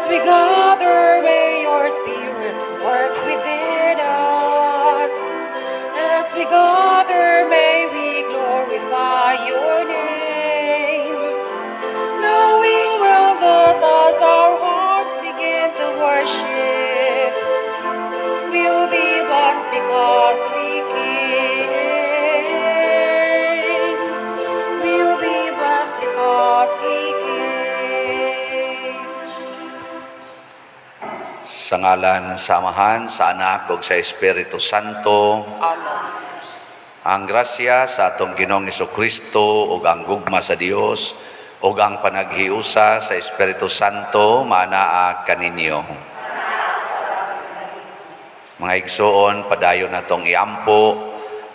As we gather, may your Spirit work within us. As we gather, may we glorify your name. Knowing well that as our hearts begin to worship, we'll be blessed because we came. We'll be blessed because we came. Sa ngalan sa Amahan, sa Anak, ug sa Espiritu Santo. Amen. Ang grasya sa atong Ginoong Kristo ug ang gugma sa Dios ug ang panaghiusa sa Espiritu Santo maanaa kaninyo. Mga igsoon, padayon natong iampo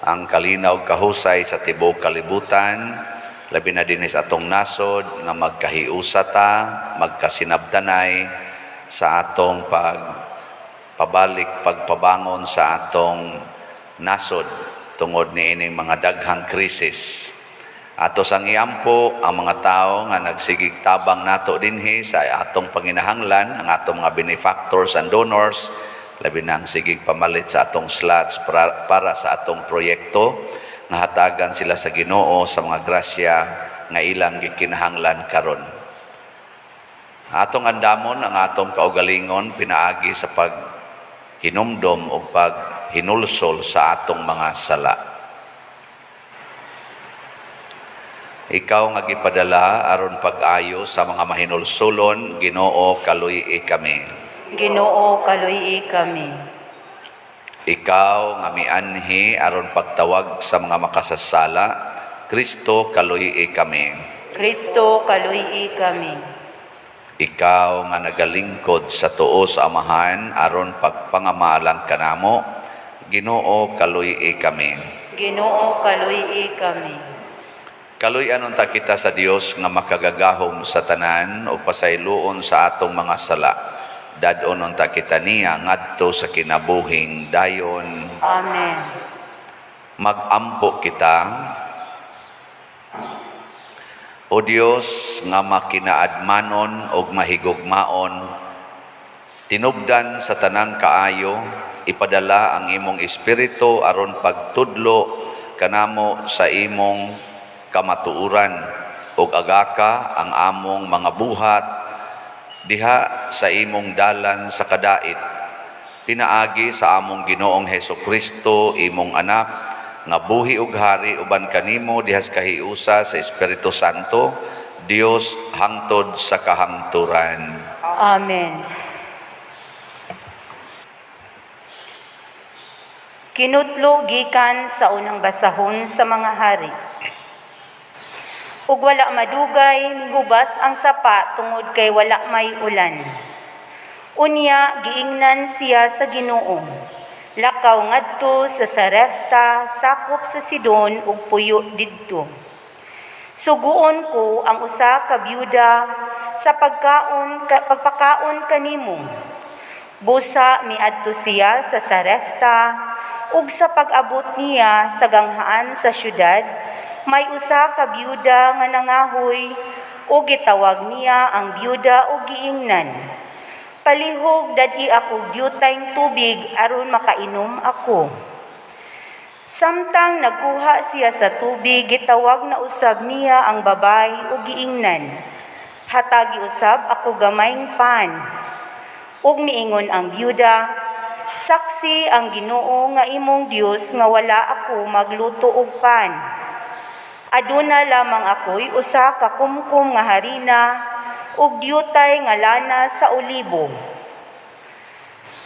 ang kalinaw ug kahusay sa tibuok kalibutan, labi na dinhi sa atong nasod nga magkahiusa ta, magkasinabtanay sa atong pag pabalik, pagpabangon sa atong nasod tungod niining mga daghang krisis. Ato sang iampo ang mga tao nga nagsigig tabang nato dinhi sa atong panginahanglan, ang atong mga benefactors and donors, labi na ang sigig pamalit sa atong slots para sa atong proyekto, nga hatagan sila sa Ginoo sa mga grasya nga ilang gikinahanglan karon. Atong andamon ang atong kaugalingon pinaagi sa pag hinumdom o paghinulsol sa atong mga sala. Ikaw nga gipadala aron pag-ayo sa mga mahinulsulon, Ginoo, kaluy-i kami. Ginoo, kaluy-i kami. Ikaw nga mianhi aron pagtawag sa mga makasasala, Kristo, kaluy-i kami. Kristo, kaluy-i kami. Ikaw nga nagalingkod sa tuo sa Amahan aron pagpangamaalang kanamo, Ginoo, kaluy-i kami. Ginoo, kaluy-i kami. Kaluy-an unta kita sa Dios nga makagagahom sa tanan ug pasayloon sa atong mga sala. Dad-on unta kita niya ngadto sa kinabuhing dayon. Amen. Magampo kita. O Dios nga makinaadmanon ug mahigugmaon, tinubdan sa tanang kaayo, ipadala ang imong Espiritu aron pagtudlo kanamo sa imong kamatuoran ug agaka ang among mga buhat diha sa imong dalan sa kadait, pinaagi sa among Ginoong Hesus Kristo, imong Anak, nga buhi ug hari uban kanimo dihas kahiusa sa Espiritu Santo, Dios, hangtod sa kahangturan. Amen. Kinutlo gikan sa unang basahon sa mga hari. Ug wala madugay, mihubas ang sapa tungod kay wala may ulan. Unya giingnan siya sa Ginoo. Lakaw ngadto sa Sarepta, sakop sa Sidon, ug puyo didto. Suguon ko ang usa ka byuda sa pagpakaon kanimo. Busa miadto siya sa Sarepta, ug sa pag-abot niya sa ganghaan sa syudad, may usa ka byuda nga nangahoy, ug gitawag niya ang byuda ug giingnan, "Palihog dad-i ako dyutayng tubig aron makainom ako." Samtang nagkuha siya sa tubig, gitawag na usab niya ang babay ug giingnan, "Hatagi usab ako gamayng pan." Ug miingon ang byuda, "Saksi ang Ginoo nga imong Dios nga wala ako magluto og pan. Aduna lamang ako'y usa ka kumkum nga harina ug dyutay nga lana sa olibo.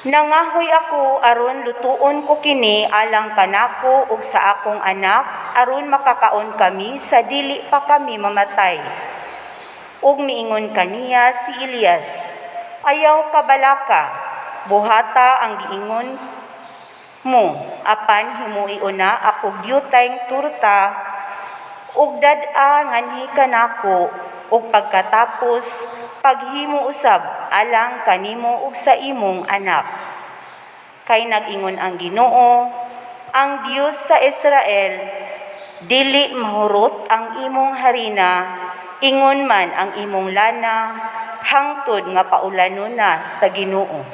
Nangahoy ako aron lutuon ko kini alang kanako ug sa akong anak aron makakaon kami sa dili pa kami mamatay." Ug miingon kaniya si Elias, "Ayaw kabalaka, buhata ang giingon mo, apan himoi una ako dyutayng turta ug dad-a nganhi kanako, ug pagkatapos paghimo usab alang kanimo ug sa imong anak. Kay nag-ingon ang Ginoo, ang Dios sa Israel, dili mahurot ang imong harina, ingon man ang imong lana, hangtod nga paulanon na sa Ginoo.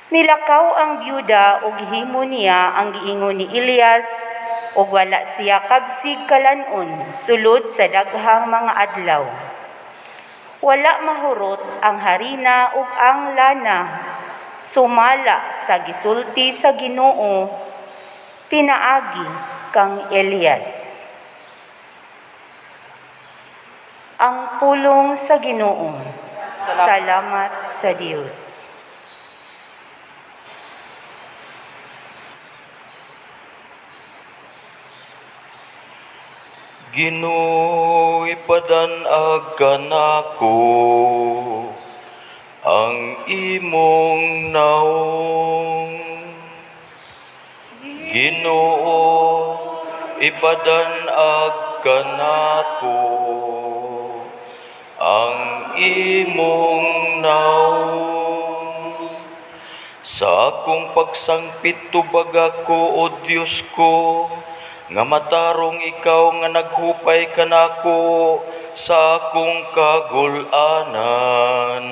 Milakaw ang byuda ug gihimo niya ang giingon ni Elias ug wala siya kabsig kalan-on sulod sa daghang mga adlaw. Wala mahurot ang harina ug ang lana sumala sa gisulti sa Ginoo pinaagi kang Elias. Ang pulong sa Ginoo. Salamat sa Dios. Ginoo, ipadan-ag kanako ang imong naong. Ginoo, ipadan-ag kanako ang imong naong. Sa akong pagsangpit tubag ako, O Dios ko, nga matarong ikaw nga naghupay kanako sa akong kagulanan.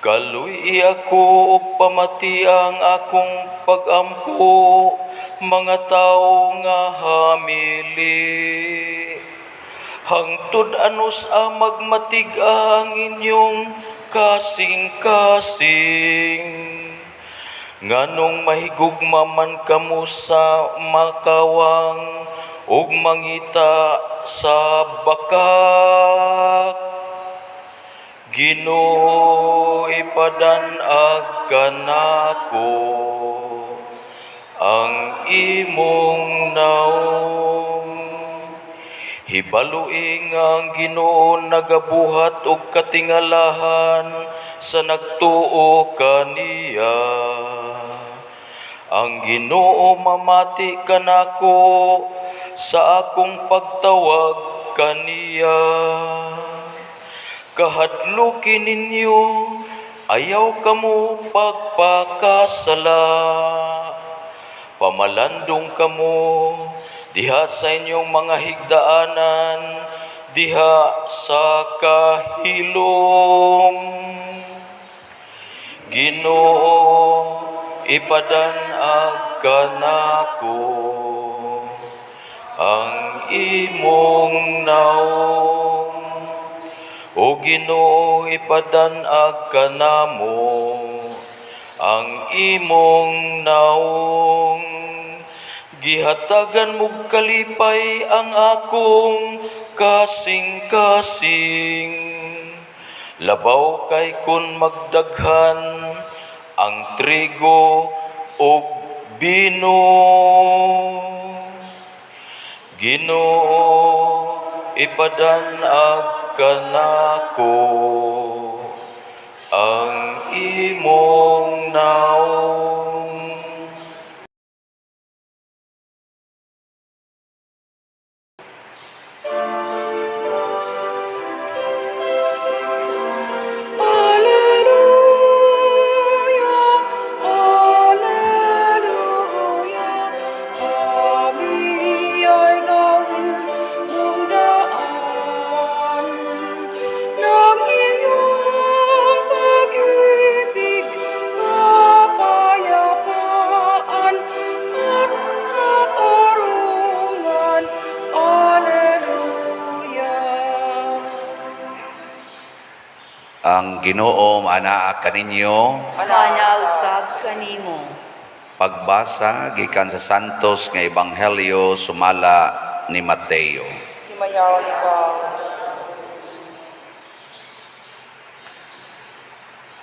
Kaluy ako og pamati ang akong pagampo, mga tawo nga hamili. Hangtod anos a magmatig ang inyong kasing-kasing. Nganong mahigugma man kamo sa makawang ug mangita sa bakak. Ginoo, ipadan-ag kanako ang imong naong. Hibaloi nga ang Ginoo nagabuhat og katingalahan sa nagtuo kaniya. Ang Ginoo mamati kanako sa akong pagtawag kaniya. Kahadluki ninyo, ayaw kamo pagpakasala. Pamalandong kamo diha sa inyong mga higdaanan, diha sa kahilom. Ginoo, ipadan-ag kanako ang imong naong. O Ginoo, ipadan-ag kanamo ang imong naong. Gihatagan mo kalipay ang akong kasing-kasing. Labaw kay kun magdaghan ang trigo ug bino. Ginoo, ipadan-ag kanako ang imong naong. Alleluia, Alleluia, kami ay gawin mong daan ng iyong pag-ibig, kapayapaan at katarungan. Alleluia. Ang Ginoo maanaa kaninyo. Manaw usab kanimo. Pagbasa gikan sa Santos nga Ebanghelyo sumala ni Mateo. Himayaon ikaw.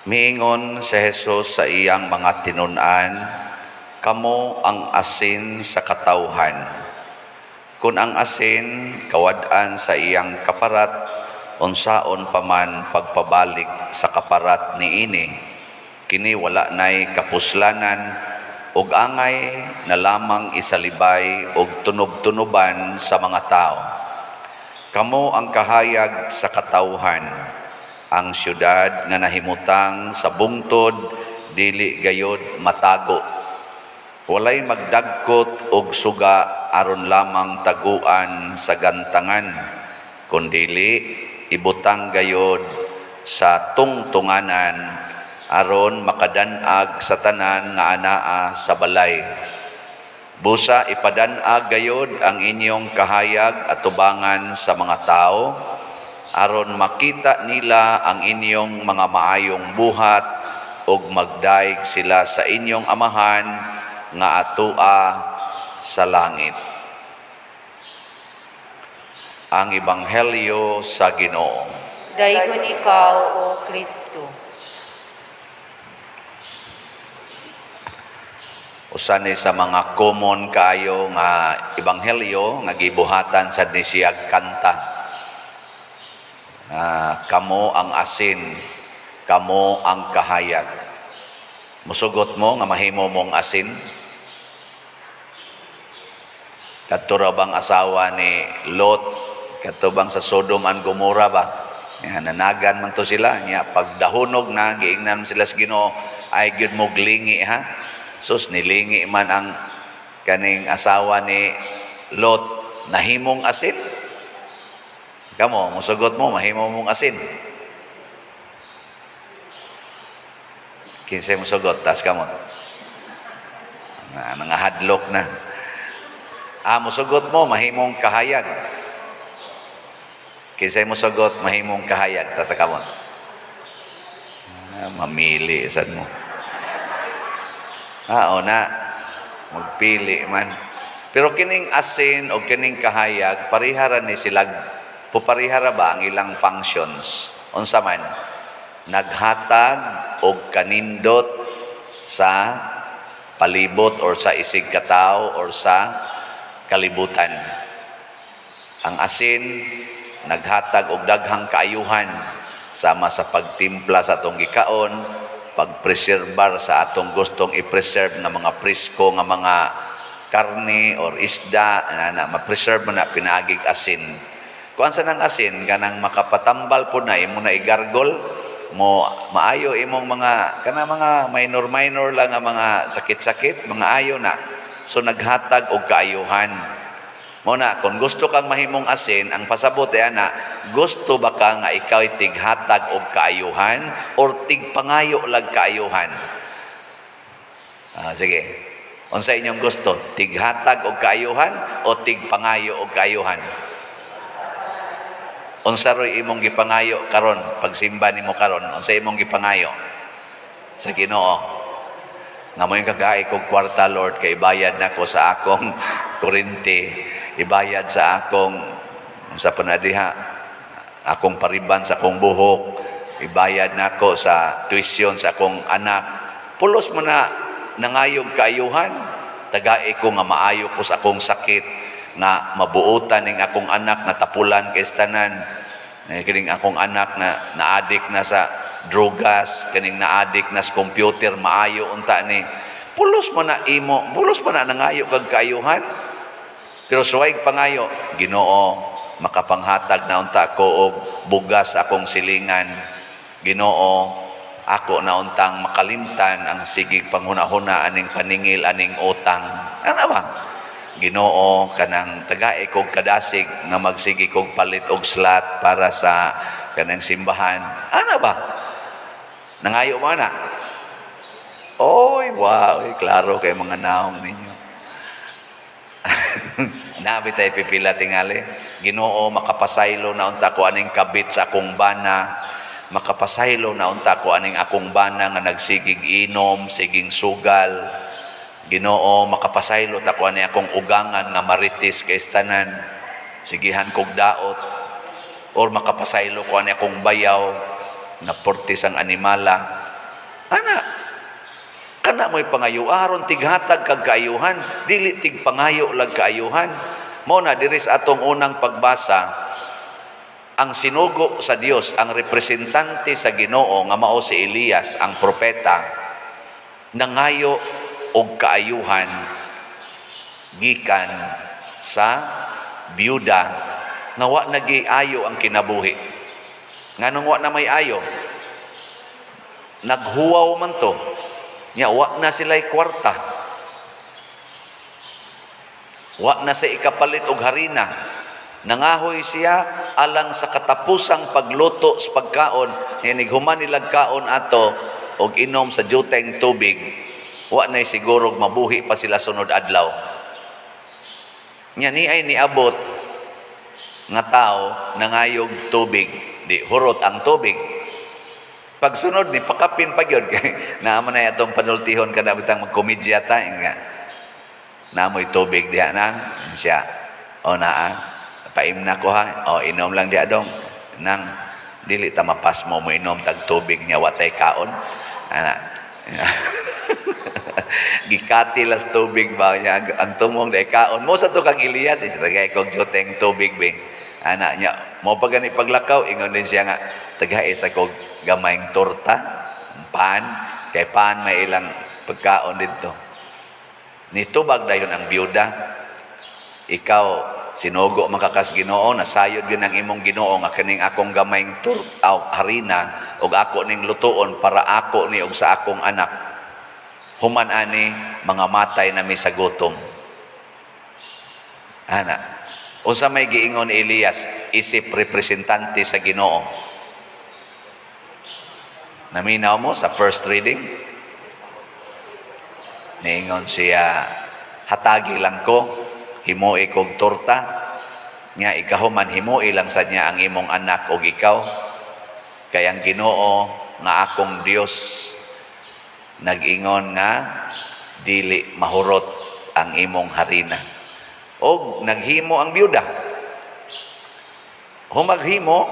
Miingon si Jesus sa iyang mga tinun-an, "Kamo ang asin sa katawhan. Kung ang asin kawad-an sa iyang kaparat, unsaon pa man pagpabalik sa kaparat niini, kini wala nay kapuslanan ug angay na lamang isalibay og tunob-tunoban sa mga tao. Kamo ang kahayag sa katawhan. Ang syudad nga nahimutang sa bungtod dili gayod matago. Walay magdagkot og suga aron lamang taguan sa gantangan, kundili ibutang gayod sa tungtunganan aron makadan-ag sa tanan nga anaa sa balay. Busa ipadan-ag gayod ang inyong kahayag atubangan sa mga tao aron makita nila ang inyong mga maayong buhat ug magdayeg sila sa inyong Amahan nga atoa sa langit. Ang Ebanghelyo sa Ginoo. Daygon ikaw, O Kristo. Usa ni sa mga common kaayo nga ebanghelyo nga gibuhatan sad ni siyag kanta. Kamo ang asin, kamo ang kahayag. Musugot mo nga mahimo mong asin? Kadto ra bang asawa ni Lot, kadto bang sa Sodom and Gomorrah ba? Ya, nanagan man to sila. Nya, pagdahunog na, giingnan sila sa Ginoo, ay gyud mo glingi ha. Sus, nilingi man ang kaning asawa ni Lot, nahimong asin. Kamo, musugot mo, mahimo mong asin. Kinsay musugot, tas kamo. Na, nangahadlok na. Musugot mo, mahimong kahayag. Kinsay musugot, mahimong kahayag, tas kamot. Mamili, sad mo. O na, magpili man. Pero kining asin o kining kahayag, parihara ni sila, puparihara ba ang ilang functions? Unsa man? Naghatag og kanindot sa palibot or sa isig katawo or sa kalibutan. Ang asin naghatag og daghang kaayuhan sama sa pagtimpla sa atong gikaon, pagpreserbar sa atong gustong i-preserve nga mga presko nga mga karne or isda na, na ma-preserve mo na pinaagig asin. Kuan sa nang asin kanang makapatambal po na imo na igargol mo, maayo imong mga kana mga minor minor lang nga mga sakit-sakit, mga ayo na. So naghatag og kaayuhan. Mo na kung gusto kang mahimong asin, ang pasabot ay ana, gusto ba ka nga ikaw tighatag og kaayuhan or tigpangayo lag kaayuhan? Sige. Unsa inyong gusto? Tighatag og kaayuhan o tigpangayo og kaayuhan? Unsa roy imong gipangayo karon pagsimba nimo karon? Unsa imong gipangayo sa Ginoo? Nga mo yung kagaay kog kwarta, Lord, kay ibayad nako sa akong kurente, ibayad sa akong sa panadiha, akong pariban sa akong buhok, ibayad nako sa tuition sa akong anak. Pulos mo na nangayog kaayuhan, tagai ko nga maayo ko sa akong sakit, nga mabuotan ning akong anak na tapulan kay tanan, kining akong anak na naadik na sa drogas, kining naadik na sa computer, maayo unta ni. Pulos mo na imo, pulos mo na nangayo kag kaayuhan. Pero suway pangayo, Ginoo, makapanghatag na unta ko og bugas akong silingan. Ginoo, ako na untang makalimtan ang sigig panghuna-huna aning paningil aning utang. Ano ba? Ginoo, kanang tagae kog kadasig nga magsigi kog palit og slot para sa kanang simbahan. Ano ba? Nangayo mo na? Oy, wow, oy, klaro kay mga naong ninyo. Nabi tayo pipila tingali. Ginoo, makapasaylo na unta ko aning kabit sa akong bana. Makapasaylo na unta ko aning akong bana nga nagsigig inom, siging sugal. Ginoo, makapasaylo ta ko ani akong ugangan nga maritis kay tanan. Sigihan kog daot. Or makapasaylo ko ani akong bayaw na portis ang animala. Ana, kana mo'y pangayo aron tighatag kag kaayuhan, dili tigpangayo lag kaayuhan. Mao na diri sa atong unang pagbasa, ang sinugo sa Dios, ang representante sa Ginoo nga mao si Elias, ang propeta, nangayo og kaayuhan gikan sa byuda nga wa nagiayo ang kinabuhi. Nganong wa na may ayo? Naghuwaw man to. Nya wa na sila'y kwarta. Wa na sa ikapalit og harina. Nangahoy siya alang sa katapusang pagluto sa pagkaon, inig human nilag kaon ato og inom sa juteng tubig, wa nay siguro mabuhi pa sila sunod adlaw. Nya ni ay niabot nga tao nangayog tubig, di hurot ang tubig. Pagsunod ni pakapin pa gyud kay naa man ay atong panultihon kada bitang magkomedya ta nga namoy tubig diha nang siya. O naa, paim na ko ha. O inom lang diha dong nang dili ta mapasmo mo inom tag tubig nya watay kaon ana. Gikati las tubig ba niya ang tumong day kaon mo sa to kang Elias eh, tagay kog juteng tubig be ana nya mo pa gani paglakaw. Ingon din siya nga tagay sa kog gamayng torta, pan, kay pan may ilang pagkaon didto. Nitubag dayon ang biyuda, "Ikaw sinugo man ka kas Ginoo, nasayod gyud ang imong Ginoo nga kining akong gamayng aw, harina ug ako ning lutuon para ako ni ug sa akong anak. Human ani mga matay nami sa gutom." Ana, unsa may giingon ni Elias isip representante sa Ginoo? Naminaw mo sa first reading, niingon siya, "Hatagi lang ko, himoi kog torta nga ikahuman himoi lang sa niya ang imong anak og ikaw, kay ang Ginoo nga akong Dios nag-ingon nga dili mahurot ang imong harina." Og naghimo ang biyuda. Humaghimo,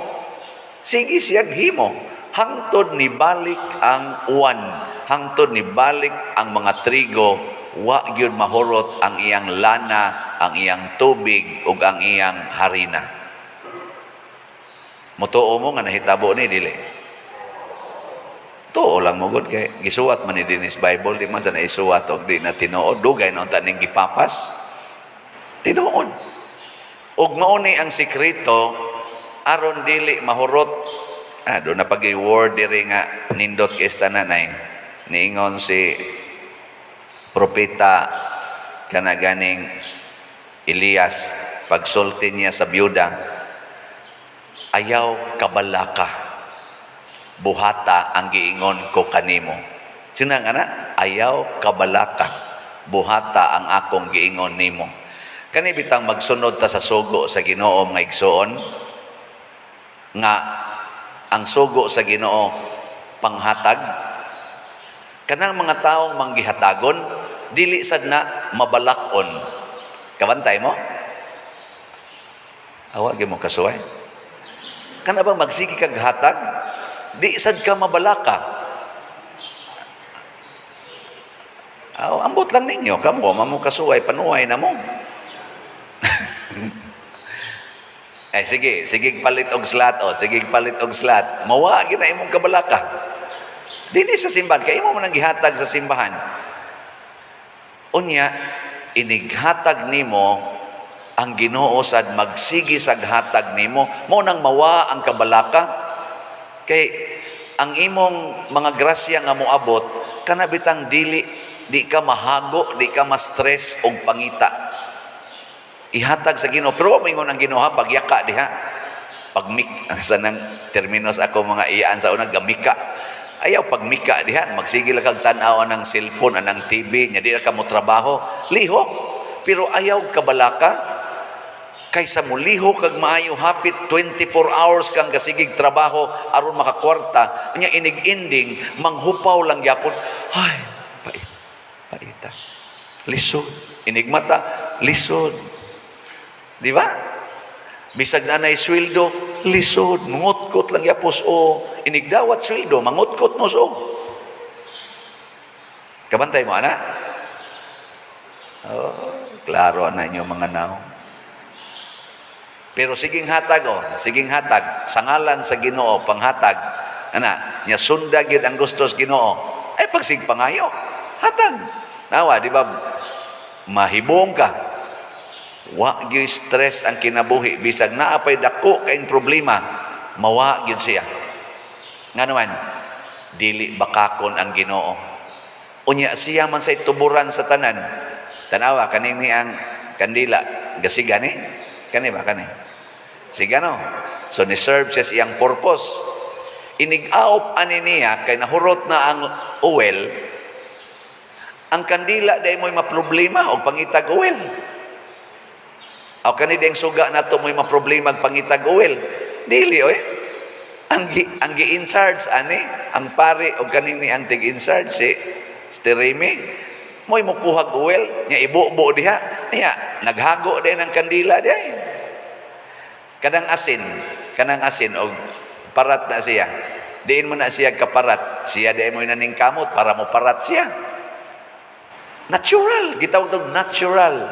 sige siya himo hangtod ni balik ang uwan, hangtod ni balik ang mga trigo, wa gyud mahurot ang iyang lana, ang iyang tubig ug ang iyang harina. Mutuo mo nga nahitabo ni, dili? Tuo lang mo gud kay gisuwat man ni dinis Bible, di man sa naisuwat og di na tinuod. Dugay na unta ning gipapas. Tinuod. Ug mao ni ang sekreto aron dili mahurot. Ah, do na pag word diri nga nindot kay tanan ay niingon si propeta kana ganing Elias, pagsulti niya sa biyuda, "Ayaw kabalaka, buhata ang giingon ko kanimo." Sinang ana, "Ayaw kabalaka, buhata ang akong giingon nimo." Kani bitang magsunod ta sa sugo sa Ginoo, mga igsoon, nga ang sugo sa Ginoo panghatag, kanang mga taong manggihatagon dili sad na mabalakon. Kabantay mo? Awa gyud mo kasuway. Kana bang magsige kag hatag, di sad ka mabalaka. Aw, ambot lang ninyo kamo, mamo kasuway, panuway na mo. Eh sige, sige palit og slot o, sige palit og slot. Mawa gyud na imong kabalaka. Dili sa simbahan kay imo man ang gihatag sa simbahan. Unya inighatag nimo, ang Ginoo sad magsige sag hatag nimo, mo nang mawa ang kabalaka kay ang imong mga grasya nga moabot kana bitang dili di ka mahago, di ka ma-stress og pangita. Ihatag sa Ginoo, pero wa moingon ang Ginoo ha, pagyaka diha, pagmik sa nang terminos ako mga iyaan sa una, gamika. Ayaw pagmika diha, magsige lang kag tan-aw ng cellphone anang TV nya di ra ka mo trabaho, lihok, pero ayaw kabalaka kaysa mulihok kag maayo hapit 24 hours kang gasigig trabaho aron makakwarta, nya inig-ending manghupaw lang gyapon. Ay, pait paita, lisod inigmata, lisod, di ba? Bisag na nay sweldo, lisod, mangutkot lang yapos o inigdawat sweldo, mangutkot no so. Kabantay mo ana? Oh, klaro na inyo mga naong. Pero siging hatag oh, siging hatag sa ngalan sa Ginoo panghatag. Ana, nya sunda gyud ang gusto sa Ginoo. Ay pagsig pangayo, hatag. Nawa, di ba? Mahibong ka. Wa gyud stress ang kinabuhi bisag naa pay dako kayong problema, mawa gyud siya. Nga naman, dili bakakon ang Ginoo. Unya siya man sa tuburan sa tanan. Tanawa kaning ni ang kandila, gasiga ni. Kani ba kani? Sige, no? So ni-serve siya sa iyang purpose. Inig-aop ani niya kay nahurot na ang oil, ang kandila dai mo'y maproblema og pangitag oil. Aw kani diyang suga nato mo'y maproblema og pangitag oil. Dili oy. Ang gi in charge ani, ang pari og kaning ni ang tig in charge si Steremi mo'y mukuhag oil nya ibubo diha. Nya naghago din ang kandila diha. Kanang asin og parat na siya. Diin mo na siya kaparat. Siya diin mo naning kamot para mo parat siya. Natural, gitawag tog natural.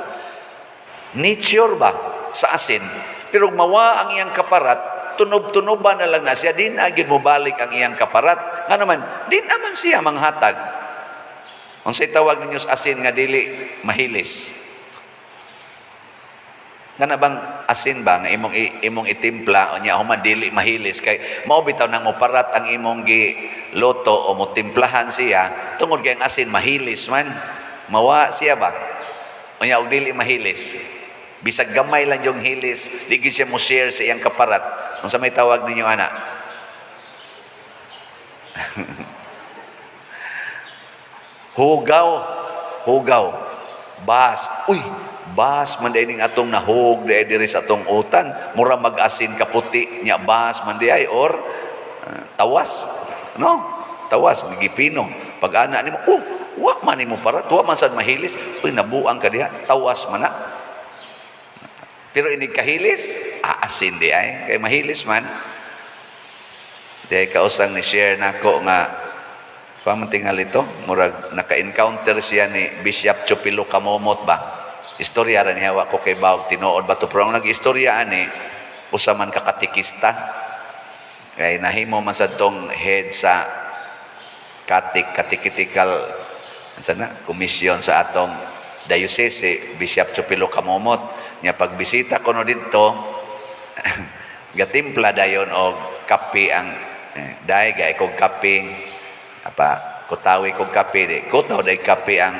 Nature ba sa asin. Pero mawa ang iyang kaparat, tunob-tunoban na lang na siya, di na gyud mo balik ang iyang kaparat. Nga naman, di naman siya manghatag. Unsay tawag ninyo sa asin nga dili mahilis? Kana bang asin ba nga imong itimpla unya human dili mahilis, kay mao bitaw nang moparat ang imong gi luto o motimplahan siya tungod kay ang asin mahilis man, mawa siya ba? Unya og dili mahilis, bisag gamay lang yung hilis, di gyud siya mo share sa iyang kaparat. Unsa may tawag ninyo ana? Hugaw, hugaw, bas. Uy, bas man diay ning atong nahug diay diri sa atong utan, mura mag-asin kaputi nya, bas man diay or tawas, no? Tawas gipino pag ana nimo, oh, wa man nimo parat, wa man sad mahilis. Uy, nabuang ka diha, tawas man na. Pero inig kahilis, aasin di ay kay mahilis man di. Kausang ni share nako nga pamantingal ito, murag naka-encounter siya ni Bishop Chupilo Kamomot ba. Istorya ra niya, wa ko kay bawg tinuod ba to, pero ang nag-istorya ani usa man ka katikista kay nahimo man sa tong head sa catechetical sana komisyon sa atong diocese, si Bishop Chupilo Kamomot. Nya pagbisita kuno didto, gatimpla dayon og kape ang day gay kog kape apa, kutawi kog kape di kutaw day kape ang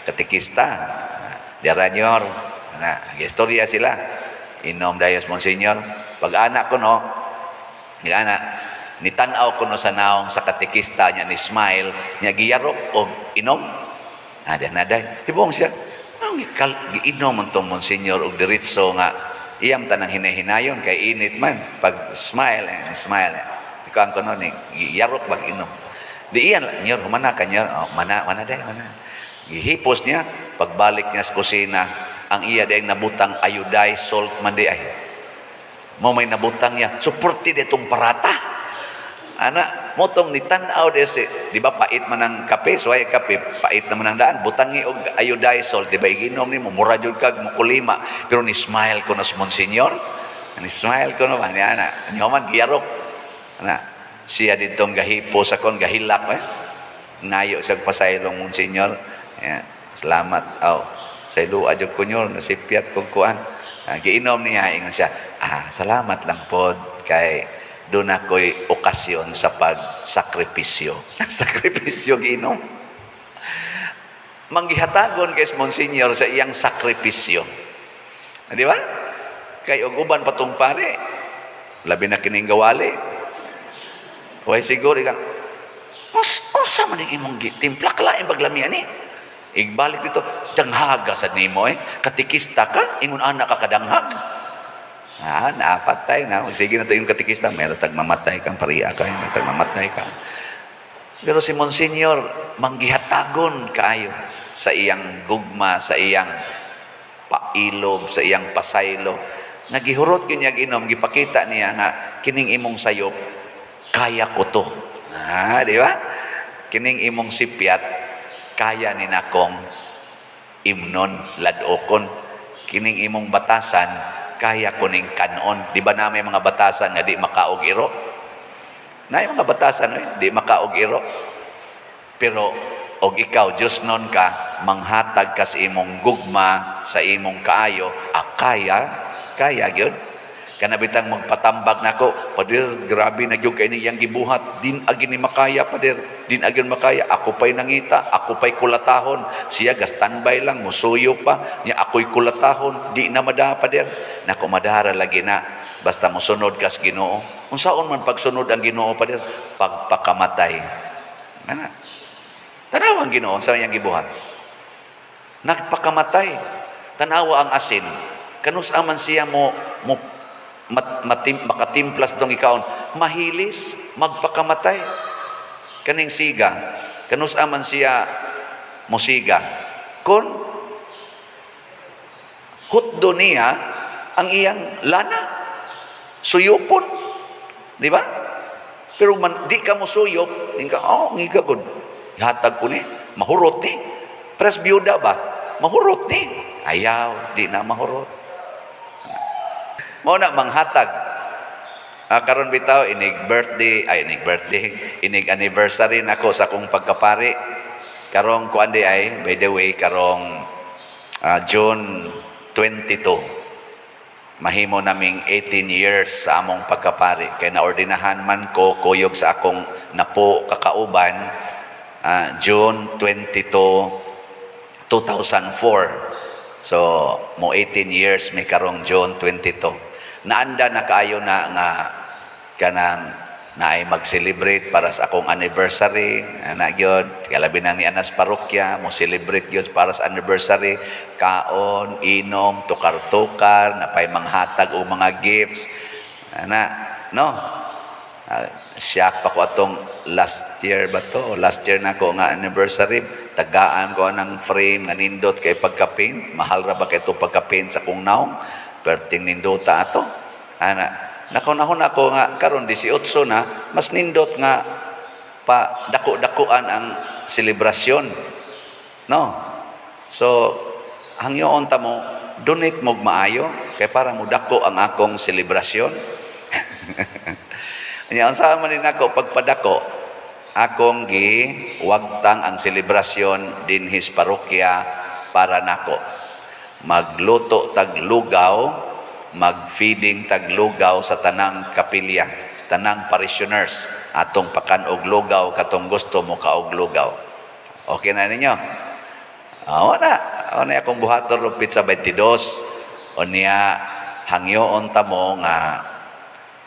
katekista diaranyor na. Istorya sila, inom dayos monsignor. Pag anak ko no, ana ni tan-aw ko no sa naong sa katekista niya, ni smile niya, giyarok og inom. Ah, di na day hibong siya ang giinom man tong monsignor og diretso nga iyam tanang hinahinayon kay init man. Pag smile, eh, smile, eh. Ikaw ang kuno ni giyarok bag inom di iyan nyor humana ka nyor, oh, mana mana day mana. Gihipos niya. Pagbalik niya sa kusina, ang iya day nabutang iodized salt man di ay mo may nabutang niya. So purti ditong parata ana mo tong nitan-aw di si, di ba pait man ang kape, suway kape pait naman ang daan, butangi og iodized salt, di ba iginom nimo mura jud kag mukulima. Pero ni smile ko na sa monsignor, ni smile ko no ba ni ana niya man giyarok ana siya ditong gahipo sa kon gahilak, eh ngayo siya pasaylong monsignor. Yeah, salamat aw saylo adyo ko nyor nasipyat kog kuan. Ah, giinom niya, ingon siya, "Ah, salamat lang pod kay doon ako'y okasyon sa pagsakripisyo." Sakripisyo giinom. Manggihatagon kay Monsignor sa iyang sakripisyo. Di ba? Kay og uban patong pare, labi na kining gawali. Way siguro ikaw, Mas, unsa man ning imong timpla, kalain paglamian ni? Igbalik dito, danghaga sa nimo eh. Katikista ka, ingon anak ka kadanghag. Ah, naapatay na. Sige na to yung katikista, meron tag mamatay kang pariya ka, meron tag mamatay ka. Pero si Monsignor, manggihatagon kaayo sa iyang gugma, sa iyang pailob, sa iyang pasaylo. Nga gihurot kanya ginom, gipakita niya nga kining imong sayop, kaya ko to. Ah, di ba? Kining imong sipyat, kaya ni nakong imnon, ladokon. Kining imong batasan, kaya ko ning kanon. Di ba na may mga batasan nga di makaog iro? Na mga batasan, eh, di makaog iro. Pero og ikaw Diyos non ka, manghatag ka sa imong gugma, sa imong kaayo, ah, kaya, kaya gyud. Kana bitang magpatambag nako, "Pader, grabe na gyud kay niyang gibuhat, din agi ni makaya, pader, din agi makaya, ako pa'y nangita, ako pa'y kulatahon, siya ga standby lang, musuyo pa, niya ako'y kulatahon, di na mada, pader." Nako, madara lagi na. Basta mosunod kas Ginoo. Unsaon man pagsunod ang Ginoo, pader? Pagpakamatay. Ana. Tanawa ang Ginoo sa iyang gibuhat. Nagpakamatay. Tanawa ang asin. Kanus-a man siya mo mo mat, matim, makatimplas dong ikaon, mahilis, magpakamatay. Kaning siga, kanus-a man siya mosiga kon hutdo niya ang iyang lana, suyupon, di ba? Pero man di ka mo suyop, di ka, "Oh, ngiga gud, hatag ko ni, mahurot ni." Pres biyuda ba, mahurot ni? Ayaw, di na mahurot. Mao na manghatag. Ah, karon bitaw inig birthday, ay, inig birthday, inig anniversary nako sa akong pagkapari. Karong kuan di ay, by the way, karong June 22. Mahimo naming 18 years sa among pagkapari. Kay naordinahan man ko kuyog sa akong napo kakauban June 22, 2004. So, mo 18 years may karong June 22. Naanda na kaayo na nga kanang naay mag-celebrate para sa akong anniversary, ana gyud, kalabi na ni anas parokya mo celebrate gyud para sa anniversary, kaon, inom, tukar-tukar, napay manghatag og mga gifts, ana, no? Ah, siyak pa ko atong last year ba to? Last year na ko nga anniversary, tagaan ko ng frame nga nindot kay pagka-paint. Mahal ra ba kay ito pagka-paint sa kong naong? Perting nindota ato. Ana, nakunahon ako nga karon 18 na, mas nindot nga pa dako-dakuan ang selebrasyon. No? So, hangyoon ta mo, donate mo maayo kay para mo dako ang akong selebrasyon. Nya unsa man din ako pagpadako, akong gi wagtang ang selebrasyon dinhis parokya para nako. Magluto tag lugaw, mag-feeding tag lugaw sa tanang kapilya, sa tanang parishioners. Atong pakan og lugaw katong gusto mo kaog lugaw. Okay na ninyo? Ah, na. O na akong buhaton ro petsa 22. O niya hangyoon ta mo nga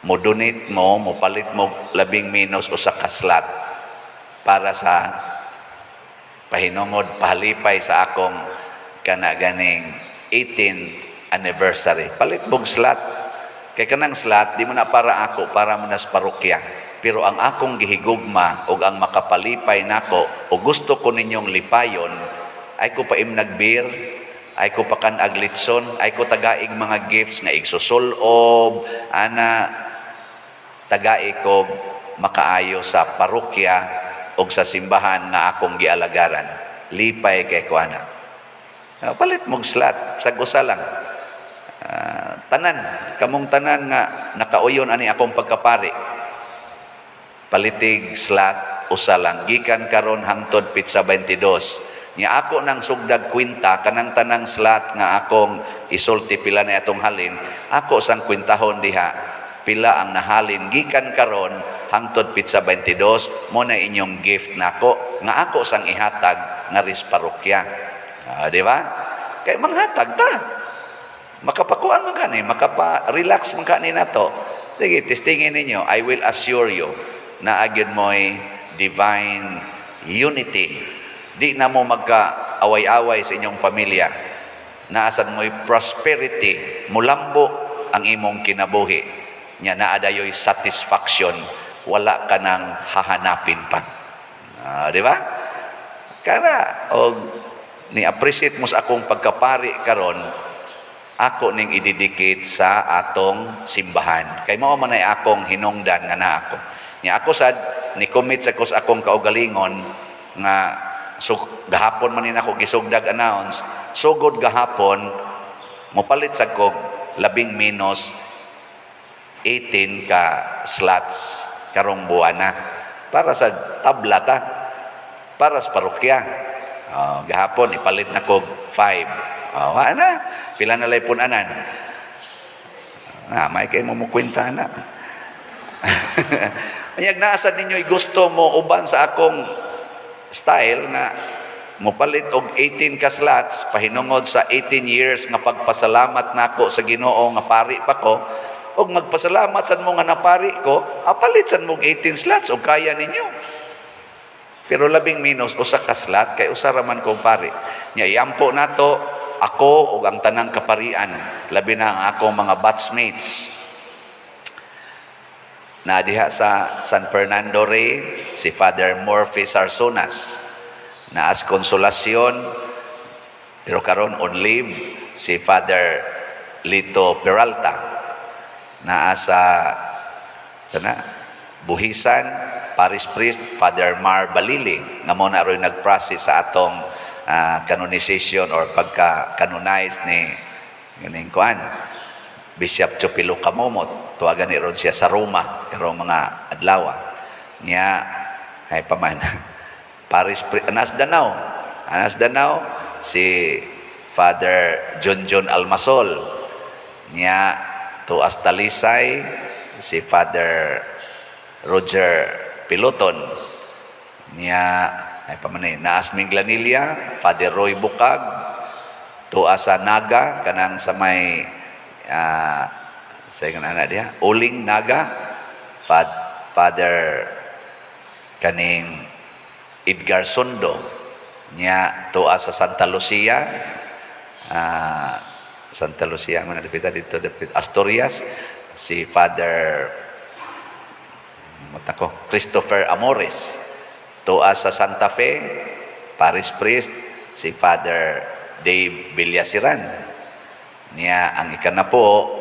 mo donate mo, mo palit mo labing minus usa ka slot para sa pahinungod, pahalipay sa akong kana ganing 18th anniversary. Palit mong slot. Kay kanang slot, di mo na para ako, para mo na sa parokya. Pero ang akong gihigugma ug ang makapalipay nako o gusto ko ninyong lipayon, ay ko paimnag beer, ay ko pakan ag litson, ay ko tagaig mga gifts nga igsusulob, ana, tagai ko makaayo sa parokya o sa simbahan nga akong gialagaran. Lipay kay ko ana. Ah, palit mong slot, sag usa lang. Ah, tanan, kamong tanan nga nakauyon ani akong pagkapari. Palitig slot usa lang gikan karon hangtod petsa 22. Nya ako nang sugdag kwenta kanang tanang slot nga akong isulti pila na atong halin, ako sang kwentahon diha pila ang nahalin gikan karon hangtod petsa 22. Mo na inyong gift nako nga ako sang ihatag nga ris parokya. Ah, di ba? Kay manghatag ta. Makapakuan man kani, makapa-relax man kani nato. Sige, testingin ninyo. I will assure you na agyud mo'y divine unity. Di na mo magka-away-away sa inyong pamilya. Naasad mo'y prosperity, mulambo ang imong kinabuhi. Nya naa dayoy satisfaction, wala ka nang hahanapin pa. Ah, di ba? Kara og ni appreciate mo sa akong pagkapari karon, ako ning i-dedicate sa atong simbahan. Kay mao man ay akong hinungdan nga naa ako. Nya ako sad ni commit sa ko sa akong kaugalingon nga so, gahapon man ni nako gisugdag announce, sugod gahapon mopalit sad ko labing minus 18 ka slots karong buwana para sa tabla ta, para sa parokya. Oh, gahapon ipalit na ko 5. Oh, wa na. Pila na lay punanan? Ah, may kay mo mo kwenta na. Anyag naasa ninyo gusto mo uban sa akong style nga mopalit og 18 ka slots pahinungod sa 18 years nga pagpasalamat nako sa Ginoo nga pari pa ko. Og magpasalamat sad mo nga napari ko, apalit sad mo 18 slots og kaya ninyo. Pero labing minus usa ka slot kay usa ra man kong pari. Nya iampo nato ako ug ang tanang kaparian, labi na ang akong mga batchmates. Na diha sa San Fernando Rey, si Father Murphy Sarsonas. Naas Consolacion, pero karon on leave, si Father Lito Peralta. Naa sa sana Buhisan, Parish Priest Father Mar Balili, nga mo na ro'y nag-process sa atong canonization or pagka-canonize ni ganing kuan Bishop Chupilo Camomot. Tuwagan ni ron siya sa Roma karong mga adlaw niya. Ay paman Parish Priest Anas Danao, Anas Danao, si Father John John Almasol. Niya tuas Talisay, si Father Roger Piloton. Niya ay pamanay naas Minglanilla, Father Roy Bukag. Tuwa sa Naga, kanang sa may sa ingon ana diha, Uling Naga, Father kaning Edgar Sondo. Niya tuwa sa Santa Lucia, Santa Lucia man dapita dito dapit Asturias, si Father mata ko Christopher Amores. Tuwa sa Santa Fe, Parish Priest si Father Dave Villasiran. Niya ang ikanapo,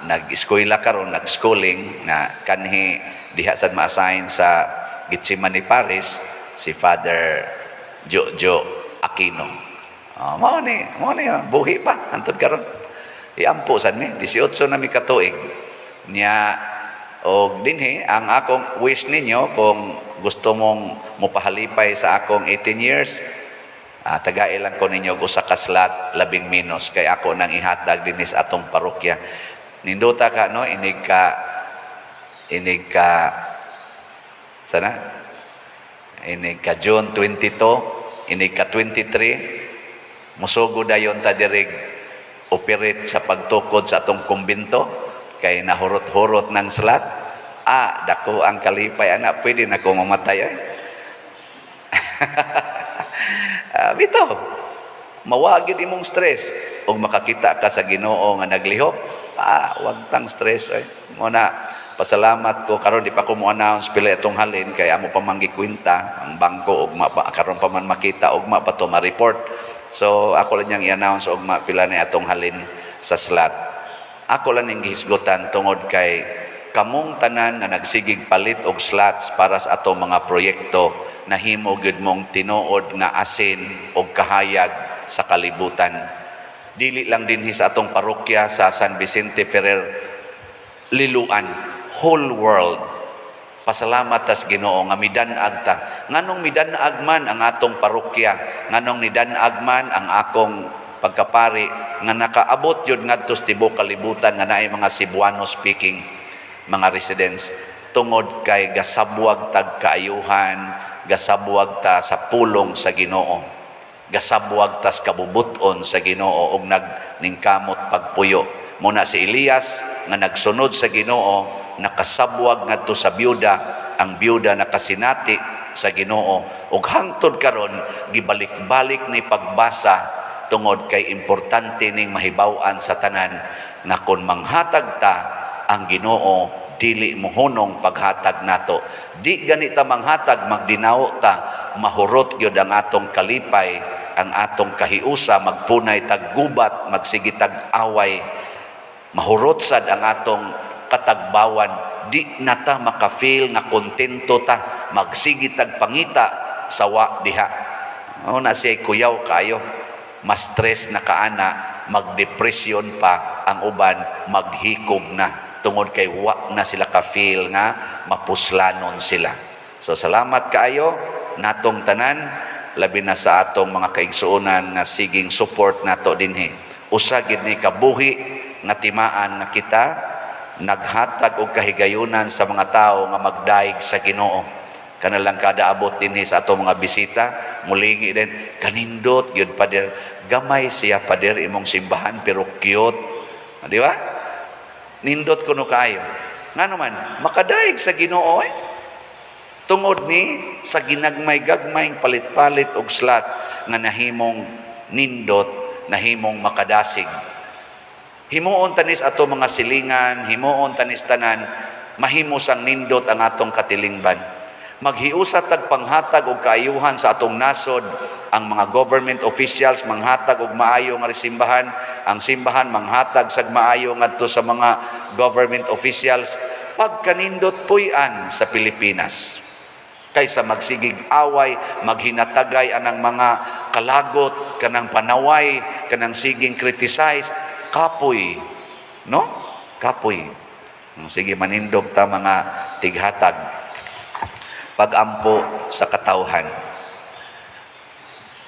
nag-eskwela karon, nag-schooling na kanhi diha sad ma-assign sa Gethsemane Parish, si Father Jojo Aquino. Oh, mao ni buhi pa hantod karon. Iampo sad mi, 18 na mi katuig. Niya og dinhi ang akong wish ninyo, kung gusto mong mopahalipay sa akong 18 years, tagai lang ko ninyo og usa ka slot labing minus kay ako nang ihatag dinhi sa atong parokya. Nindota ka, no, inig ka sana inig ka June 22, inig ka 23, musugo dayon ta dirig operate sa pagtukod sa atong kumbento kay nahurot-hurot ng slot. Ah, dako ang kalipay ana, pwede na ko mamatay ay. Ah, bitaw. Mawa gyud imong stress ug makakita ka sa Ginoo nga naglihok. Ah, wag tang stress ay. Mo na pasalamat ko karon, di pa ko mo announce pila itong halin kay amo pa man gikwenta ang bangko ugma pa karon pa man makita, ugma pa to ma-report. So ako lang niyang i-announce ugma pila ni atong halin sa slot. Ako lang ning gihisgutan tungod kay kamong tanan nga nagsigig palit og slots para sa atong mga proyekto, nahimo gyud mong tinuod nga asin og kahayag sa kalibutan. Dili lang dinhi sa atong parokya sa San Vicente Ferrer Liloan, whole world. Pasalamat tas Ginoo nga midan-ag ta. Nganong midan-ag man ang atong parokya, nganong nidan-ag man ang akong pagkapari nga nakaabot yun ngadto sa tibuok kalibutan nga naay mga Cebuano speaking mga residents, tungod kay gasabwag tag kaayuhan, gasabwag ta sa pulong sa Ginoo, gasabwag tas kabubuton sa Ginoo ug nagningkamot pagpuyo. Muna si Elias nga nagsunod sa Ginoo, nakasabwag ngadto sa byuda, ang byuda nakasinati sa Ginoo ug hangtod karon gibalik-balik ni pagbasa tungod kay importante ning mahibaw-an sa tanan nga kon manghatag ta, ang Ginoo dili mohunong paghatag nato. Di gani ta manghatag, magdinawo ta, mahurot gyud ang atong kalipay, ang atong kahiusa, magpunay tag gubat, magsige tag away, mahurot sad ang atong katagbawan, di na ta maka-feel nga kontento ta, magsige tag pangita sawa diha. O na siya kuyaw kayo, mas stress na kaana, magdepresyon pa ang uban, maghikog na tungod kay wa na sila ka-feel nga mapuslanon sila. So salamat kaayo natong tanan, labi na sa atong mga kaigsuonan nga siging support nato dinhi. Usa gid ni kabuhi nga timaan nga kita naghatag og kahigayunan sa mga tawo nga magdaig sa Ginoo. Kana lang kada abot dinhi sa atong mga bisita, mulingi din, "Kanindot gyud, Pader. Gamay siya, Pader, imong simbahan pero cute." Di ba? Nindot kuno kaayo. Ngano man, makadaig sa Ginoo eh. Tungod ni sa ginagmay-gagmayng palit-palit og slot nga nahimong nindot, nahimong makadasig. Himuon tanis ato mga silingan, himuon tanis tanan, mahimo sang nindot ang atong katilingban. Maghiusa tag panghatag og kaayuhan sa atong nasod, ang mga government officials manghatag og maayo nga simbahan, ang simbahan manghatag sag maayo ngadto sa mga government officials, pagkanindot puy-an sa Pilipinas kaysa magsigig away, maghinatagay anang mga kalagot, kanang panaway, kanang siging criticize, kapoy. No? Kapoy. Sige, manindog ta mga tighatag. Pagampo sa katawhan.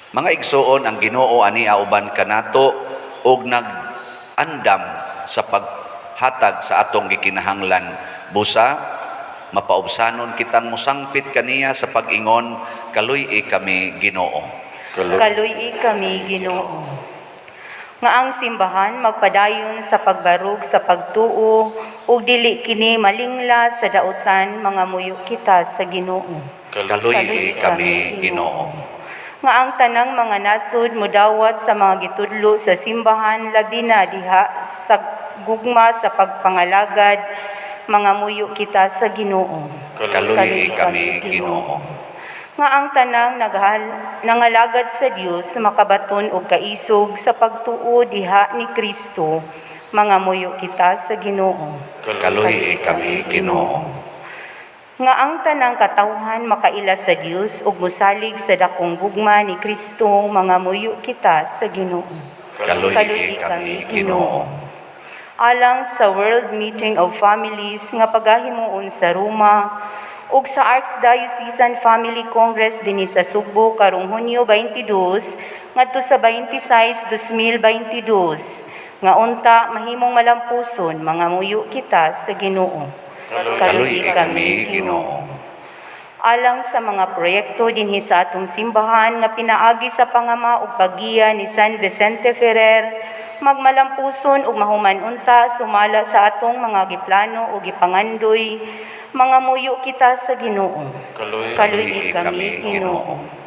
Mga igsuon, ang Ginoo ani uban kanato og nag-andam sa paghatag sa atong gikinahanglan. Busa mapaubsanon kitang musangpit kaniya sa pag-ingon, "Kaluy-i kami, Ginoo." Kaluy-i kami, Ginoo. Nga ang simbahan magpadayon sa pagbarug sa pagtuo ug dili kini malingla sa dautan, mangamuyo kita sa Ginoo. Kaluy-i kami, Ginoo. Nga ang tanang mga nasod mudawat sa mga gitudlo sa simbahan, labi na diha sa gugma sa pagpangalagad, mangamuyo kita sa Ginoo. Kaluy-i kami, Ginoo. Nga ang tanang nangalagad sa Dios makabaton og kaisog sa pagtuo diha ni Kristo, mangamuyo kita sa Ginoo. Kaluy-i kami, Ginoo. Nga ang tanang katawhan makaila sa Dios ug mosalig sa dakong gugma ni Kristo, mangamuyo kita sa Ginoo. Kaluy-i kami, Ginoo. Alang sa World Meeting of Families nga pagahimuon sa Roma ug sa Archdiocesan Family Congress dinhi sa Sugbo karong Hunyo 22 ngadto sa 26, 2022, nga unta mahimong malampuson, mangamuyo kita sa Ginoo. Kaluy-i kami, Ginoo. Alang sa mga proyekto dinhi sa atong simbahan nga pinaagi sa pangama ug paggiya ni San Vicente Ferrer, magmalampuson ug mahuman unta sumala sa atong mga giplano ug gipangandoy, mangamuyo kita sa Ginoo. Kaluy-i kami, Ginoo.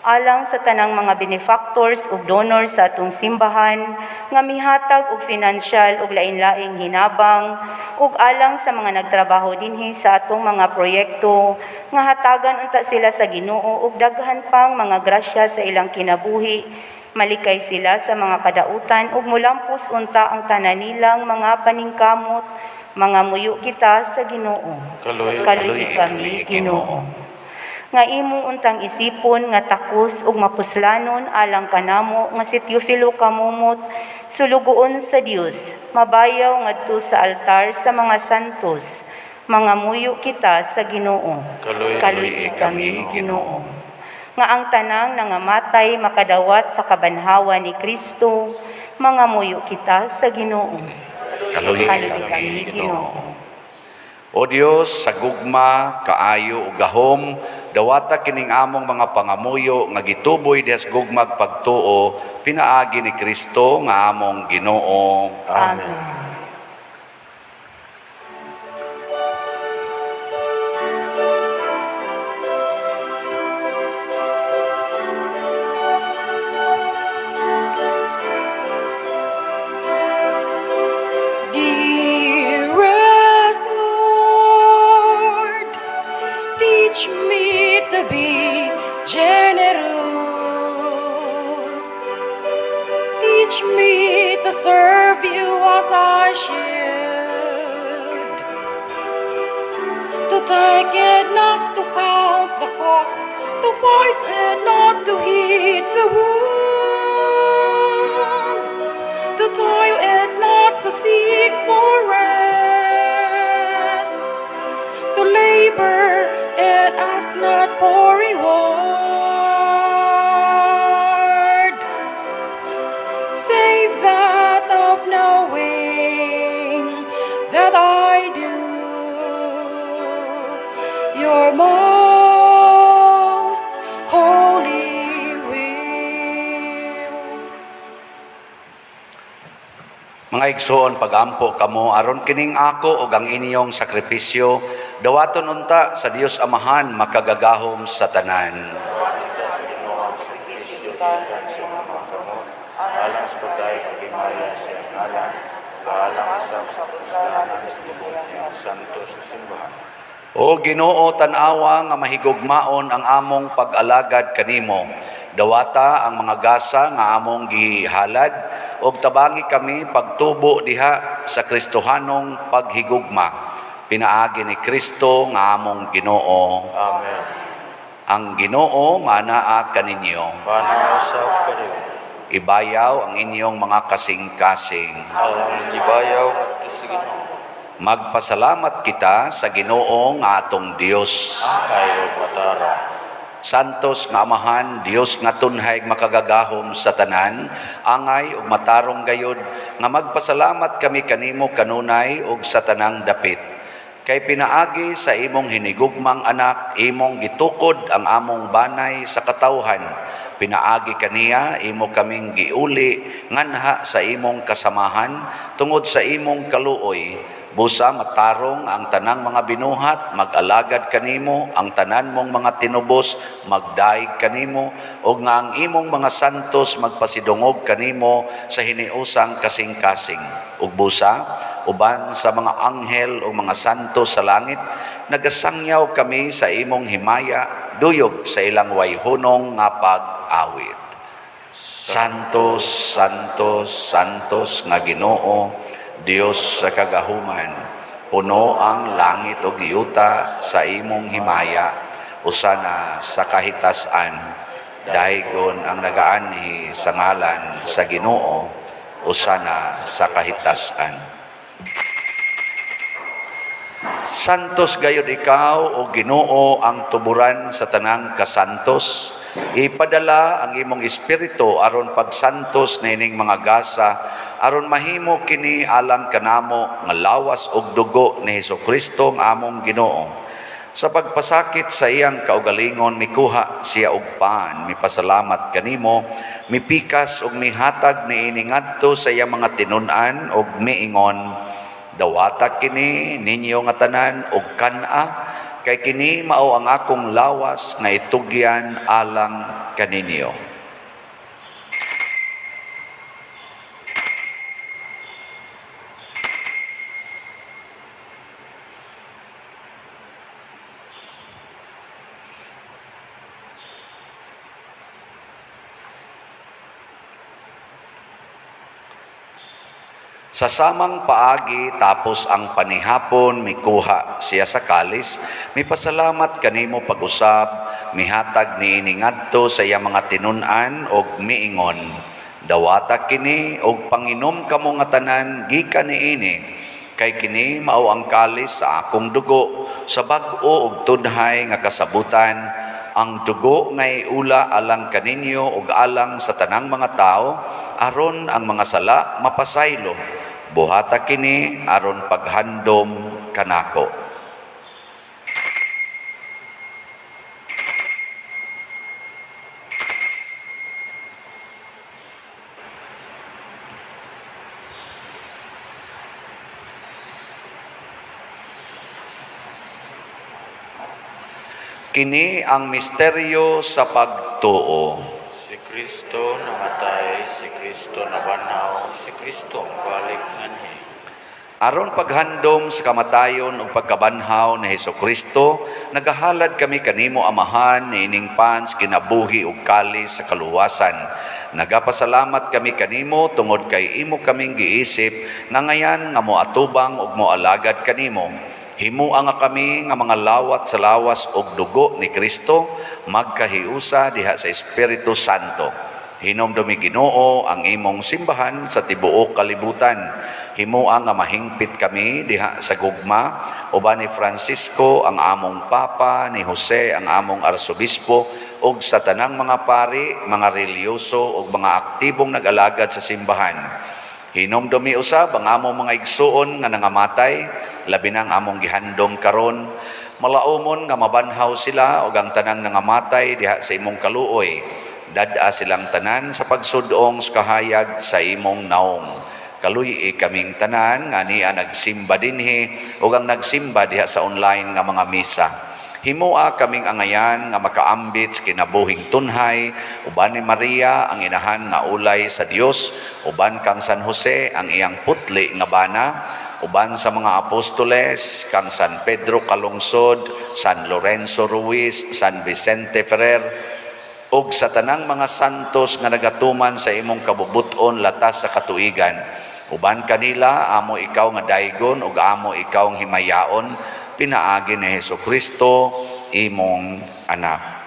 Alang sa tanang mga benefactors ug donors sa atong simbahan nga mihatag og financial ug lain-laing hinabang, ug alang sa mga nagtrabaho dinhi sa atong mga proyekto, nga hatagan unta sila sa Ginoo og daghan pang mga grasya sa ilang kinabuhi, malikay sila sa mga kadautan ug mulampos unta ang tanan nilang mga paningkamot, mangamuyo kita sa Ginoo. Kaluy-i kami, Ginoo. Nga imo untang isipon nga takos ug mapuslanon alang kanamo nga si Teofilo Camomot, sulugoon sa Dios, mabayaw ngadto sa altar sa mga santos, mangamuyo kita sa Ginoo. Kaluy-i kami, Ginoo. Nga ang tanang nangamatay makadawat sa kabanhawa ni Kristo, mangamuyo kita sa Ginoo. Kaluy-i kami, Ginoo. O Dios, sa gugma, kaayo ug gahom, dawata kining among mga pangamuyo nga gituboy dihas gugmag pagtuo pinaagi ni Kristo nga among Ginoo. Amen. Dearest Lord, teach me to be generous. Teach me to serve you as I should. To take it, not to count the cost. To fight and not to heed the wounds. To toil and not to seek for rest. To labor and ask not for reward. Save that of knowing that I do your most holy will. Mga Mga igsoon, pagampo kamo aron kining ako ug ang inyong sakripisyo dawaton unta sa Dios Amahan makagagahom sa tanan. Sakripisyo gikan sa imong mga kamot, Alang sa pagdayeg ug himaya sa iyang ngalan, alang sa sa kapuslanan ug sa tibuok niyang santo sa simbahan. O Ginoo, tan-awa nga mahigugmaon ang among pag-alagad kanimo. Dawata ang mga gasa nga among gihalad ug tabangi kami pagtubo diha sa Kristohanong paghigugma. Pinaagi ni Kristo nga among Ginoo. Amen. Ang Ginoo manaa kaninyo. Panausap kaniyo. Ibayaw ang inyong mga kasing-kasing. Ang gibayaw ngadto sa Ginoo. Magpasalamat kita sa Ginoo nga atong Dios. Maayo ug matarong. Santos nga Amahan, Dios nga tunhay makagagahom sa tanan, angay ug matarong gayod nga magpasalamat kami kanimo kanunay ug sa tanang dapit. Kay pinaagi sa imong hinigugmang anak, imong gitukod ang among banay sa katawhan. Pinaagi kaniya imo kaming giuli nganha sa imong kasamahan tungod sa imong kaluoy. Busa matarong ang tanang mga binuhat, mag-alagad kanimo, ang tanan mong mga tinubos, magdaig kanimo, ug nga ang imong mga santos magpasidungog kanimo sa hiniusang kasing-kasing. Ug busa, uban sa mga anghel o mga santos sa langit, nagasangyaw kami sa imong himaya, duyog sa ilang wayhunong nga pag-awit. Santos, Santos, Santos nga Ginoo, Dios sa kagahuman, puno ang langit ug yuta sa imong himaya, usana sa kahitasan, daygon ang nagaanhi sa ngalan sa Ginoo, usana sa kahitasan. Santos gayud ikaw o Ginoo ang tuburan sa tanang kasantos. Ipadala ang imong espiritu aron pagsantos niining mga gasa aron mahimo kini alang kanamo nga lawas ug dugo ni Hesukristo ang among Ginoo. Sa pagpasakit sa iyang kaugalingon mikuha siya og pan, mipasalamat kanimo, mipikas ug mihatag niini ngadto sa iyang mga tinun-an ug miingon: Dawata kini ninyo nga tanan og kan-a, kay kini mao ang akong lawas nga itugyan alang kaninyo. Sa samang paagi tapos ang panihapon mikuha siya sa kalis, mipasalamat kanimo pag-usab, mihatag niini ngadto sa iyang mga tinun-an og miingon: Dawata kini og panginom kamo nga tanan gikan niini, kay kini mao ang kalis sa akong dugo sa bag-o ug tunhay nga kasabutan, ang dugo nga iula alang kaninyo ug alang sa tanang mga tawo aron ang mga sala mapasaylo. Buhata kini aron paghandom kanako. Kini ang misteryo sa pagtuo. Si Kristo namatay, si Kristo nabanhaw, si Kristo balik nganhi. Aron paghandom sa kamatayon ug pagkabanhaw ni Hesukristo, nagahalad kami kanimo Amahan niining pans kinabuhi ug kalis sa kaluwasan. Nagapasalamat kami kanimo tungod kay imo kaming giisip nga ngayan nga moatubang ug moalagad kanimo. Himua nga kami nga mga lawat sa lawas ug dugo ni Kristo magkahiusa diha sa Espiritu Santo. Hinomdumi Ginoo ang imong simbahan sa tibuok kalibutan. Himua nga mahingpit kami diha sa gugma uban ni Francisco ang among Papa, ni Jose ang among Arsobispo ug sa tanang mga pari, mga relihiyoso ug mga aktibong nag-alagad sa simbahan. Hinomdumi usab ang among mga igsuon nga nangamatay, labi na ang among gihandom karon. Malaumon nga mabanhaw sila ug ang tanang nangamatay diha sa imong kaluoy. Dad-a silang tanan sa pagsudong sa kahayag sa imong naong. Kaluy-i kaming tanan nga ania nagsimba dinhi ug ang nagsimba diha sa online nga mga misa. Himoa kaming angayan nga makaambit sa kinabuhing tunhay uban ni Maria ang inahan nga ulay sa Dios, uban kang San Jose ang iyang putli nga bana, uban sa mga apostoles kang San Pedro Calungsod, San Lorenzo Ruiz, San Vicente Ferrer, ug sa tanang mga santos nga nagatuman sa imong kabubut-on latas sa katuigan. Uban kanila amo ikaw nga daygon ug amo ikaw ang himayaon pinaagi ni Hesus Kristo imong anak.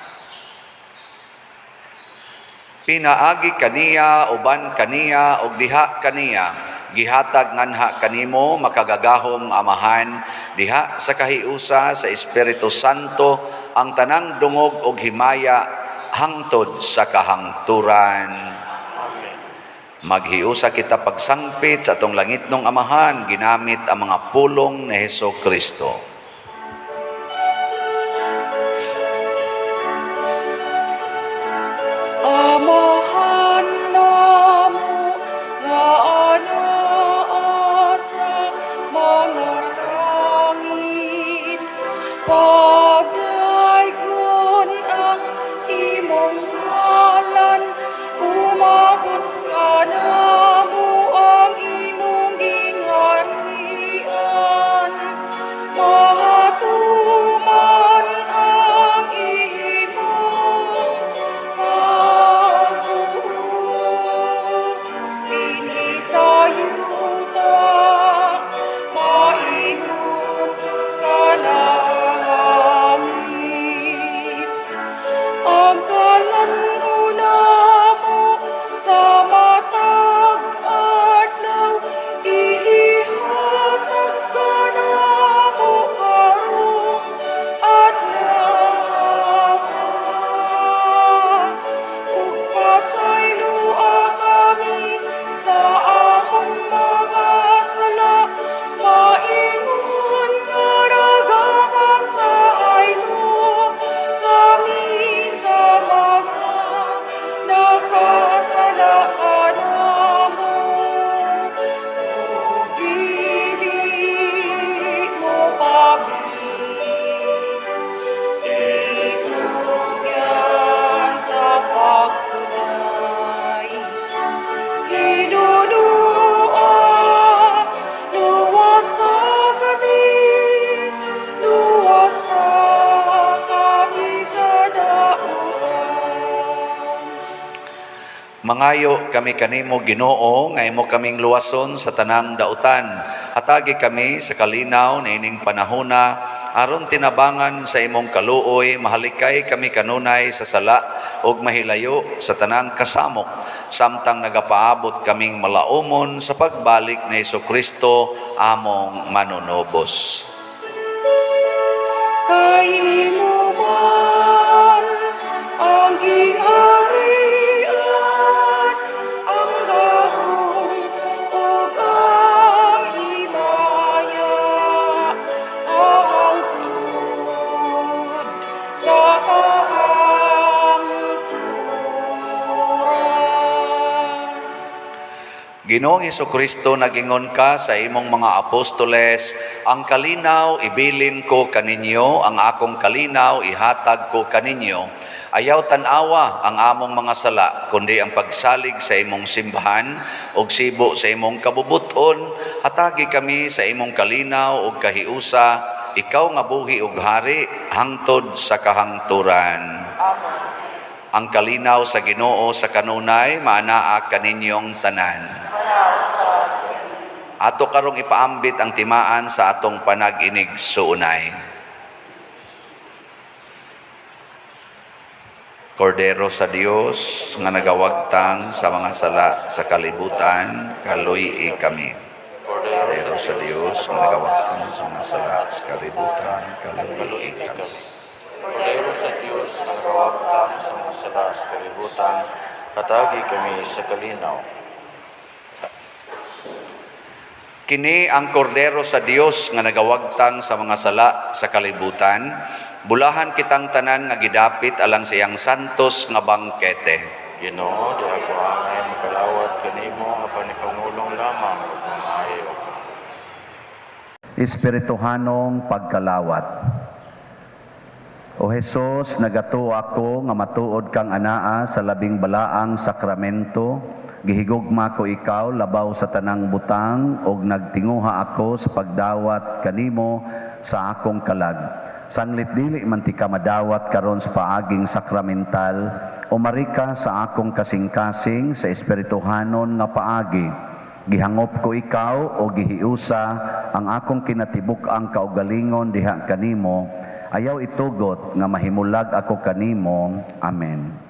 Pinaagi kaniya, uban kaniya, ug diha kaniya, gihatag nganha kanimo makagagahom Amahan diha sa kahiusa sa Espiritu Santo ang tanang dungog ug himaya hangtod sa kahangturan. Amen. Maghiusa kita pagsangpit sa atong langitnong Amahan ginamit ang mga pulong ni Hesus Kristo. Amahan namo nga anaa sa mga langit, pagdaygon ang imong ngalan, umabot kanamo ang imong gingharian, mahatuman ang imong pagbuot dinhi sa yuta, maingon sa langit. Ang kalan-on namo sa matag adlaw ihatag kanamo karong adlaw. Ug pasayloa kami sa among mga sala, maingon nga nagapasaylo kami sa mga nakasala kanamo. Ug dili mo kami itugyan sa pagsulay. Hinunua, luwasa kami, luwasa kami sa dautan. Mangayo kami kanimo, Ginoo, nga imo kaming luwason sa tanang dautan. Hatagi kami sa kalinaw niining panahona aron tinabangan sa imong kaluoy mahalikay kami kanunay sa sala ug mahilayo sa tanang kasamok samtang nagapaabot kaming malaumon sa pagbalik ni Kristo among manunubos. Kay imo man ang gingharian, ang gahom ug ang himaya, hangtod sa kahangturan. Ginoong Kristo, nagingon ka sa imong mga apostoles, "Ang kalinaw ibilin ko kaninyo, ang akong kalinaw ihatag ko kaninyo." Ayaw tan-awa ang among mga sala, kundi ang pagsalig sa imong simbahan ug sibo sa imong kabubuton, hatagi kami sa imong kalinaw ug kahiusa, ikaw nga buhi ug hari hangtod sa kahangturan. Ang kalinaw sa Ginoo sa kanunay maanaa kaninyong tanan. Ato karong ipaambit ang timaan sa atong panag-inig suunay. Kordero sa Dios nga nagawagtang sa mga sala sa kalibutan, kaluy-i kami. Kordero sa Dios nga nagawagtang sa mga sala sa kalibutan, kaluy-i kami. Kordero sa Dios nga nagawagtang sa mga sala sa kalibutan, hatagi kami sa kalinaw. Kini ang kordero sa Dios nga nagawagtang sa mga sala sa kalibutan. Bulahan kitang tanan nga gidapit alang sa iyang santos nga bangkete. Ginoo, di ako angay makalawat kanimo apan ipangulong lamang. Espirituhanong pagkalawat. O Hesus, nagatuo ako nga matuod kang anaa sa labing balaang sakramento. Gihigugma ko ikaw labaw sa tanang butang ug nagtinguha ako sa pagdawat kanimo sa akong kalag. Sanglit dili man tika madawat karon sa paaging sakramental, umarika sa akong kasing-kasing sa espirituhanon nga paagi. Gihangop ko ikaw o gihiusa ang akong kinatibuk-ang kaugalingon diha kanimo. Ayaw itugot nga mahimulag ako kanimo. Amen.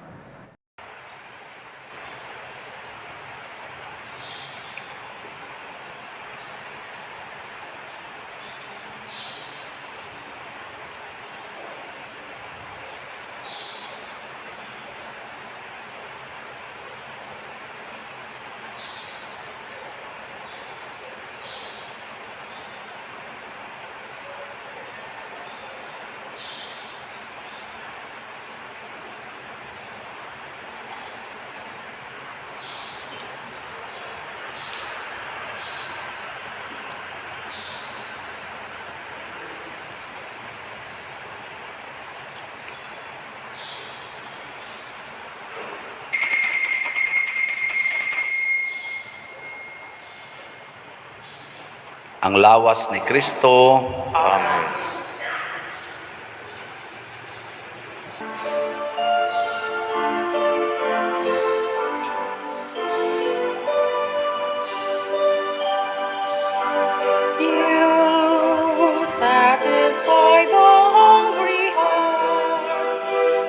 Ang lawas ni Kristo. Amen. You satisfy the hungry heart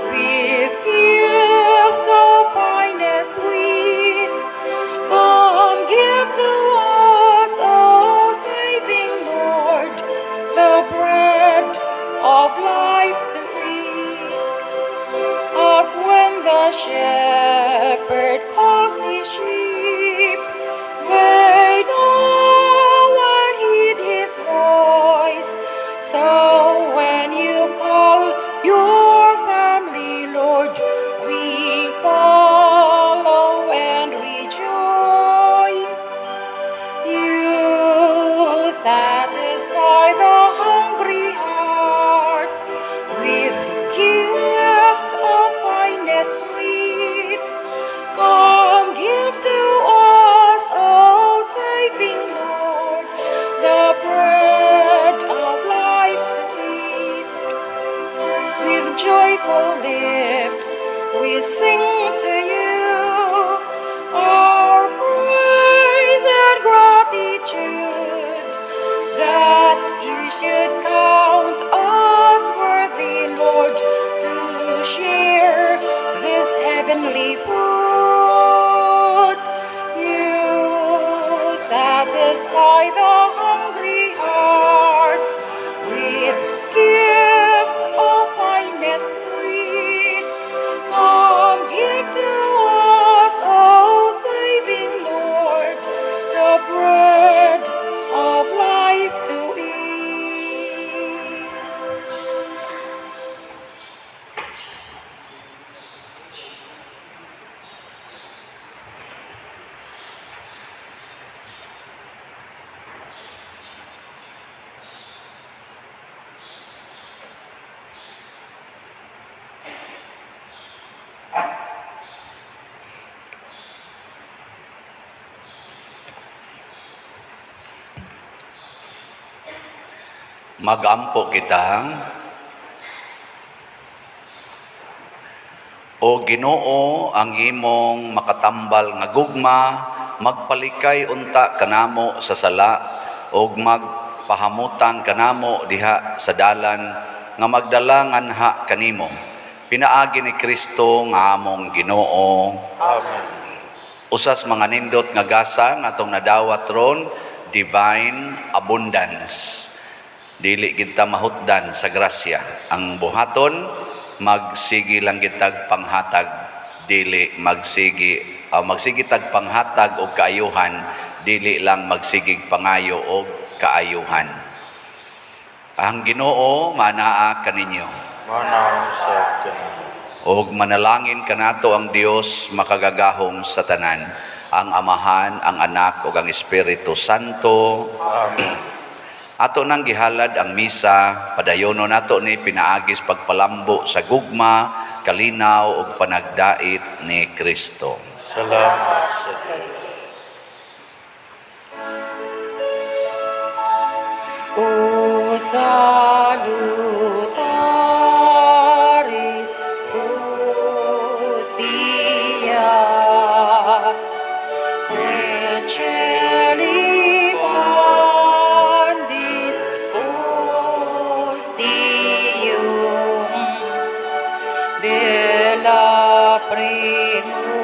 with gift of finest wheat. Come give to us, O saving Lord, the bread of life to eat. As when the shepherd calls his sheep, they know and heed his voice. So when you call your family, Lord, we follow and rejoice. You satisfy the hungry heart with gift of finest wheat. Come give to us, O saving Lord, the bread of life to eat. With joyful lips we sing to you our praise and gratitude, that you should count us worthy, Lord, to share this heavenly food. You satisfy the hungry heart with gift of finest wheat. Come give to us, O saving Lord, the bread of life to eat. Magampo kita. O Ginoo, ang imong makatambal nga gugma magpalikay unta kanamo sa sala ug magpahamutang kanamo diha sa dalan nga magdala nganha kanimo. Pinaagi ni Kristo nga among Ginoo. Amen. Usas mga nindot nga gasa nga atong nadawat ron, divine abundance. Dili kita mahutdan sa grasya. Ang buhaton, magsigi lang kitag panghatag, dili magsigi magsigi tag panghatag og kaayuhan, dili lang magsigig pangayo og kaayuhan. Ang Ginoo manaa kaninyo. Manaw sa kanimo. Og manalangin kanato ang Dios makagagahom sa tanan, ang Amahan, ang Anak ug ang Espiritu Santo. Amen. Ato nang gihalad ang misa, padayono nato ni pinaagis pagpalambo sa gugma, kalinaw ug panagdait ni Kristo. Salamat sa Diyos. O salutaris hostia, et celi pandis ostium, bella primum.